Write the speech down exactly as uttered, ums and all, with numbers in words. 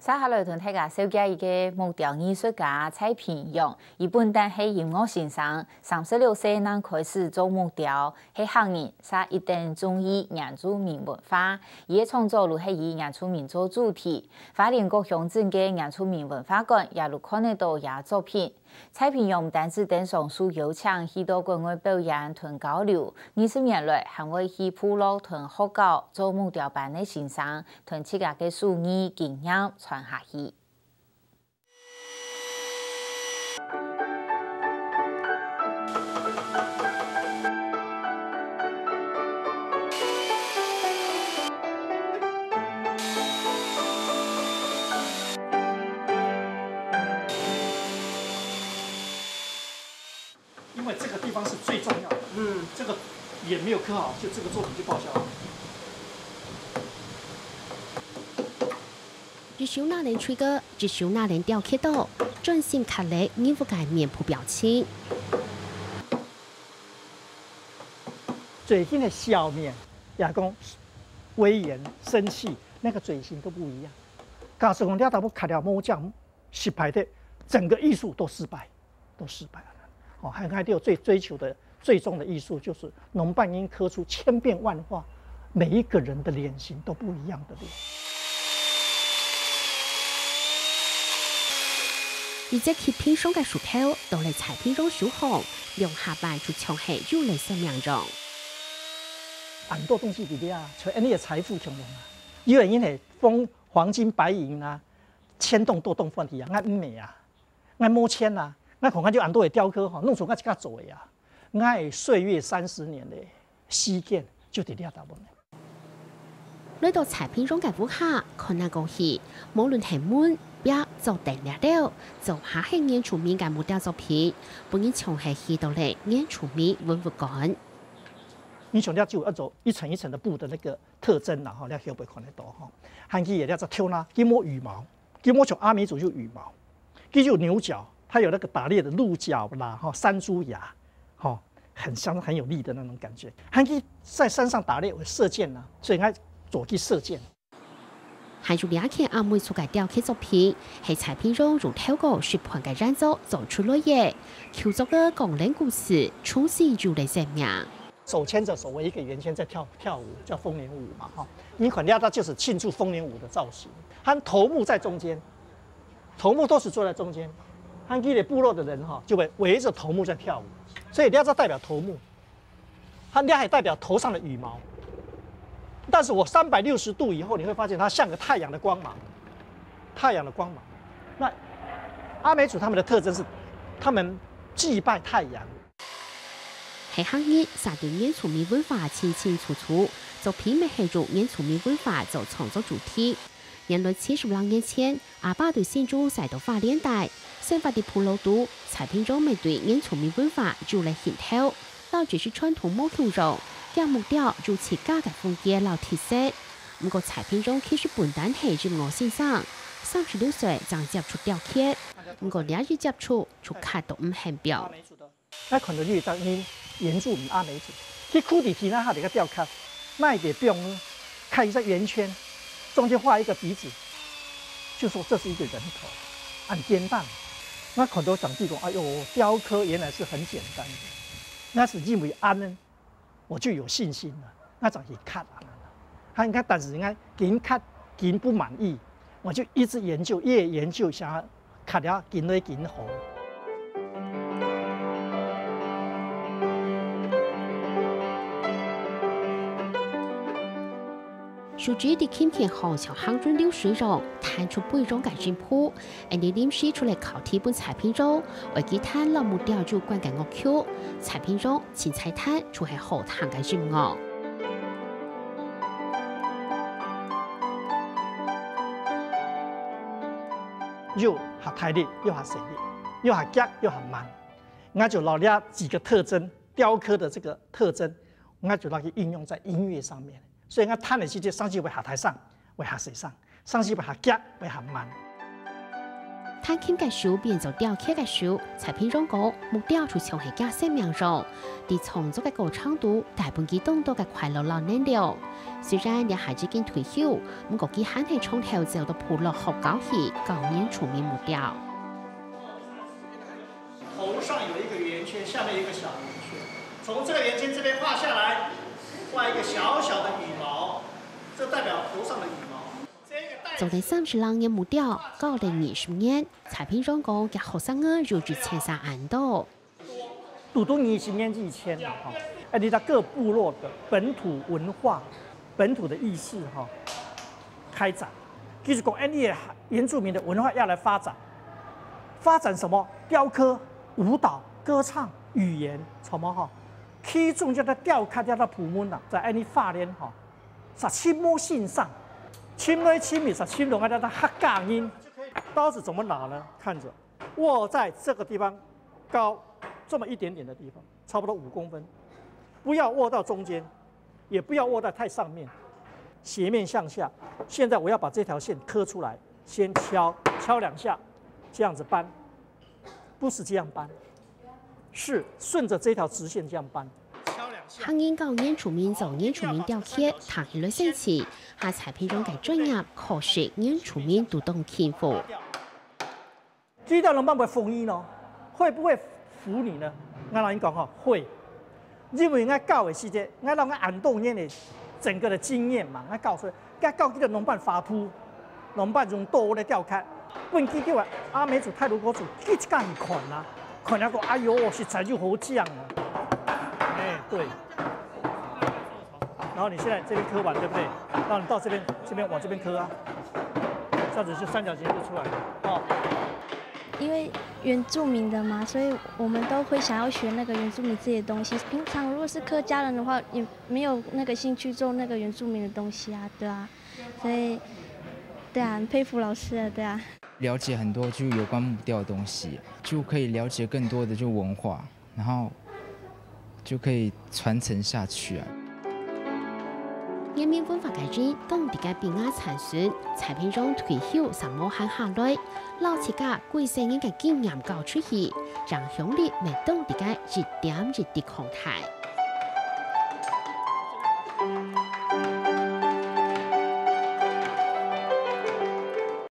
接下來同大家紹介一個木雕藝術家蔡平洋，佢本旦係音樂先生，三十六歲正開始做木雕，係客人，嗄一等中意原住民文化。佢个創作就係以原住民做主題，花蓮各鄉鎮个原住民文化館也就看得到佢个作品。 蔡平洋毋單止登上受邀請去到國外表演同交流，二十年來還會去部落同學校做木雕班个先生，同自家个手藝經驗傳下去。 因為這個地方是最重要的，嗯，這個眼沒有刻好，就這個作品就報銷了。一手拿等錘仔，一手拿等雕刻刀，專心刻咧人物个面部表情。嘴型个笑面，也講威嚴、生氣，那個嘴型都不一樣。假使講你要打不卡掉摸醬，失敗的，整個藝術都失敗。 都失敗了。哦，還還有最追求的最終的藝術，就是能幫人刻出千變萬化，每一個人的臉型都不一樣的臉。一隻刻平常个手頭，到了蔡平洋手項，兩下半就像係有了生命樣。恁多東西在這啊，像恁樣个財富共樣啊，有个人係黃黃金白銀啊，千棟多棟飯店啊，𠊎毋係啊。 𠊎無錢啊，𠊎看看就恁多个雕刻吼，攏總𠊎自家做个啊。𠊎歲月三十年个時間就佇這搭分。來到蔡平洋个屋下，看啊過去，無論係門、壁、桌等這兜，做下係原住民个木雕作品，分人像係去到了原住民文物館。你像這就愛做一層一層的布的那個特徵啦，吼，你後背看得到吼。還記得這隻跳啦，佢無羽毛。 佢無像阿美族有羽毛，佢有牛角，它有那個打獵的鹿角啦，哈，山豬牙，哈，很像很有力的那種感覺。還佢在山上打獵會射箭啊，所以他走去射箭。還有這件阿美族个雕刻作品，係蔡平洋用透過食盤个原作做出來个，舊作个講人故事，重新有了生命。 手牽著手圍一個圓圈在跳跳舞，叫豐年舞嘛，哈。你看這它就是慶祝豐年舞的造型，它頭目在中間，頭目都是坐在中間，它這個部落的人哈就會圍著頭目在跳舞，所以這它代表頭目，它這還代表頭上的羽毛。但是我三百六十度以後，你會發現它像個太陽的光芒，太陽的光芒。那阿美族他們的特徵是，他們祭拜太陽。 係客人嗄對原住民文化清清楚楚，作品乜係用原住民文化做創作主題。原來七十零年前，阿爸對新竹徙到花蓮戴，生活在部落肚，蔡平洋乜對原住民文化有了興頭，摎這兜傳統無共樣，佢个木雕有自家个風格摎特色。毋過蔡平洋其實本旦係音樂先生，三十六歲正接觸雕刻，毋過這一接觸就刻到毋肯放。 𠊎看到有一隻人，原住民阿美族，佢跍佇地泥下，在該雕刻，哪會放呢？刻一隻圓圈，中間畫一個鼻子，就說這是一個人頭，很簡單。𠊎看到上帝講，哎喲，雕刻原來是很簡單的。那是因為恁呢， 我就有信心了，𠊎正去刻啊。他應該，但是應該緊刻緊不滿意，我就一直研究，越研究想要刻了緊來緊好。手指在琴鍵項像行雲流水樣，彈出飛揚个音符， 恁呢臨時出來考題分蔡平洋，愛佢彈摎木雕有關个樂曲。蔡平洋凊彩彈就係好聽个音樂。又較大力，又較細力，又較遽，又較慢。𠊎就摎這幾個特徵，雕刻的這個特徵，𠊎就摎佢運用在音樂上面。所以𠊎彈个時節，聲線會較大聲，會較細聲。 聲線會較遽，會較慢。彈琴个手變做吊蹶个手，蔡平榮講，木雕就像係厥生命樣，在創作个過程肚，帶分佢當多个快樂摎能量。雖然這下已經退休，毋過佢還係長透走到部落學校去教原住民木雕。頭上有一個圓圈，下面一個小圓圈，從這個圓圈這邊畫下來，畫一個小小的羽毛，這代表頭上的羽毛。這個代表做了三十零年木雕，教了二十年， 蔡平榮講，厥學生仔有一千儕恁多。堵堵二十年以前啦，吼，哎，你在各部落的本土文化、本土的意識，吼，開展，就是講，哎，你的原住民的文化要來發展，發展什麼？雕刻、舞蹈、歌唱、語言，什麼吼？其中就在雕刻，就在部門啦，在恁呢發展吼，實在無欣賞，尋來尋去，實在攏愛在客家人。刀子怎麼拿呢？看著， 握在這個地方高這麼一點點的地方，差不多五公分，不要握到中間，也不要握在太上面，斜面向下。現在我要把這條線刻出來，先敲，敲兩下，這樣子扳，不是這樣扳，是順著這條直線這樣扳。敲兩下。客人教原住民做原住民雕刻，聽起來生趣，下蔡平榮个專業確實原住民都當欽服。 這條龍板會服你咯，會不會服你呢？𠊎摎你講吼，會。因為𠊎教个時節，𠊎摎𠊎恁多年的整個的經驗嘛，𠊎教出來，該教這條龍板發痀，龍板用刀來雕刻，分佢叫阿美族、太魯閣族，佢自家去看啊，看了講，哎喲，實在有好靚啊！哎，對。 然後你現在這邊刻完，對不對？然後你到這邊，這邊往這邊刻啊，這樣子就三角形就出來了，哦。因為原住民的嘛，所以我們都會想要學那個原住民這些東西。平常如果是客家人的話，也沒有那個興趣做那個原住民的東西啊，對啊，所以，對啊，很佩服老師啊，對啊。了解很多就有關木雕的東西，就可以了解更多的就文化。 然後就可以傳承下去啊。原民文化个人當在該比亞參孫，蔡平榮退休正無閒下來，摎自家幾十年个經驗教出去，影響力乜當在該一點一滴擴大。